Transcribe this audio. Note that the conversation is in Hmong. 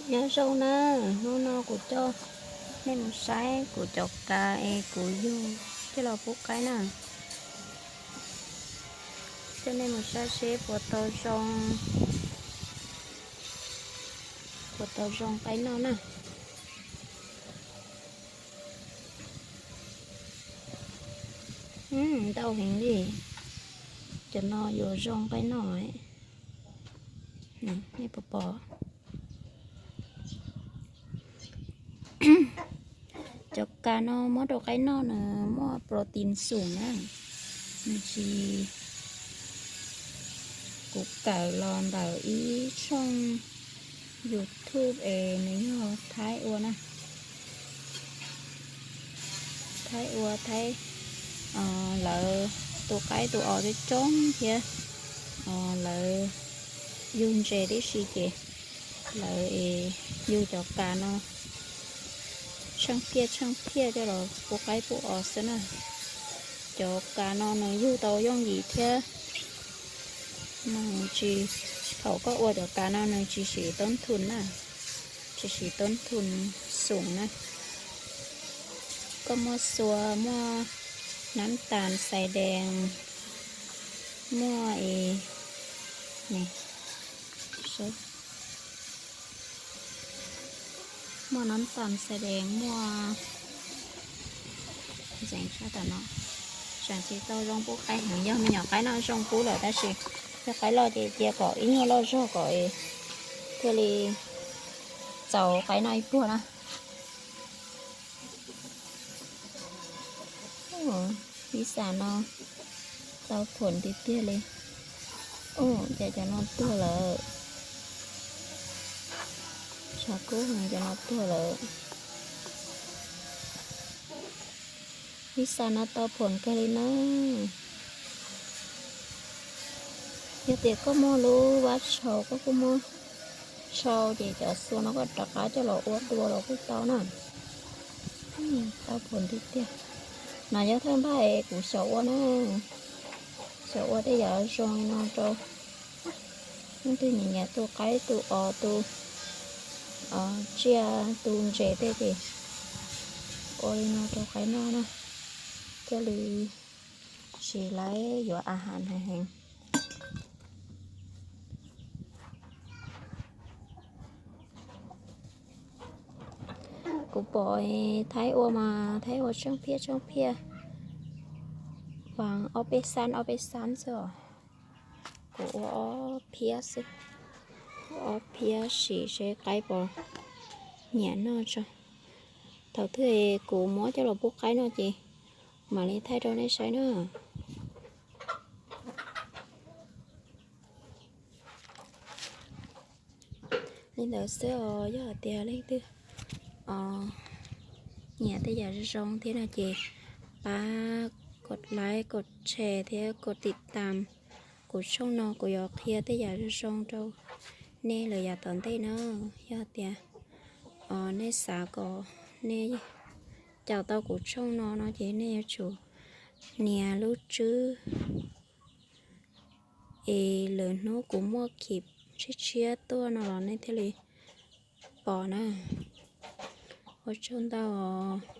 Nyob zoo na, hnub no kuv coj nej mus saib kuv cov kav es kuv yug coj los pub qaib na. Coj nej mus saib seb puas tau zoo, puas tau zoo qaib noj na. Ntau heev li, cov no yuav zoo qaib noj. Nej puas pom? Cov kav no muab rau qaib noj nws muaj protein xoom na. Nws tsis, kuv kawm los ntawm ib tshooj YouTube es nws yog Thaib ua na. Thaib ua, Thaib, lawv tu qaib tu os coob coob thiab, lawv yug ntses tib si ces lawv yug cov kav no tsheej phiaj tsheej phiaj coj los pub qaib pub os xwb na. Cov kav no nws yug tau yooj yim thiab nws tsis, thaum koj ua cov kav no nws tsis siv toob thun na, tsis siv toob thun xoom na. Koj muaj xua, muaj nab tas xais dees, muaj es, muaj nab tas xais dees, muaj, tseem tsis tau zoo pub qaib heev, yog me nyuam qaib noj zoo pub lawm tab sis yog qaib loj ces cia kom ib nyuag loj zog kom thiaj li txaus qaib noj ib puag na. Ib xas no tau phoom tiag tiag li. Ua cas cov no tuag lawm? Tshav kub heev, cov no tuag lawm. Ib xas no tau phoom kawg li na. Yog tias koj muaj lub vab tshau koj kuj muab tshau ces cov xua no koj rov qab coj los ua dua los kuj tau na. Tau phoom tiag tiag. No yog thawj npaj es kuv xyaum ua na, xyaum ua tej yam zoo li no rau leej twg nyiam nyiam tu qaib tu os tu tsiaj tu ntses tej ces ua li no rau qaib noj na, thiaj li tsis laib yuav a has heev heev. Kuv pom Thaib ua mas Thaib ua tsheej phiaj tsheej phiaj, vas ob peb xab ob peb xab xwb os. Kuv ua ob phiab xwb, ua ob phiab sim seb qaib puas nyiam noj tso. Thaum twg kuv muab coj los pub qaib noj ces mam li thaij rau nej saib na. Li ntawd xwb os, yog hais tias leej twg nyiam tej yam zoo zoo thiab no ces pab kos like, kos share thiab kos tiv tam kuv tshooj no, kuv yuav qhia tej yam zoo zoo rau nej lawm yav tom ntej na. Yog tias nej xav kom nej caum tau kuv tshooj no no ces nej yuav tsum nias lub tswb es lwm hnub kuv muaj clip tshiab tshiab tuaj no los nej thiaj li pom na. Ua tsaug ntau os.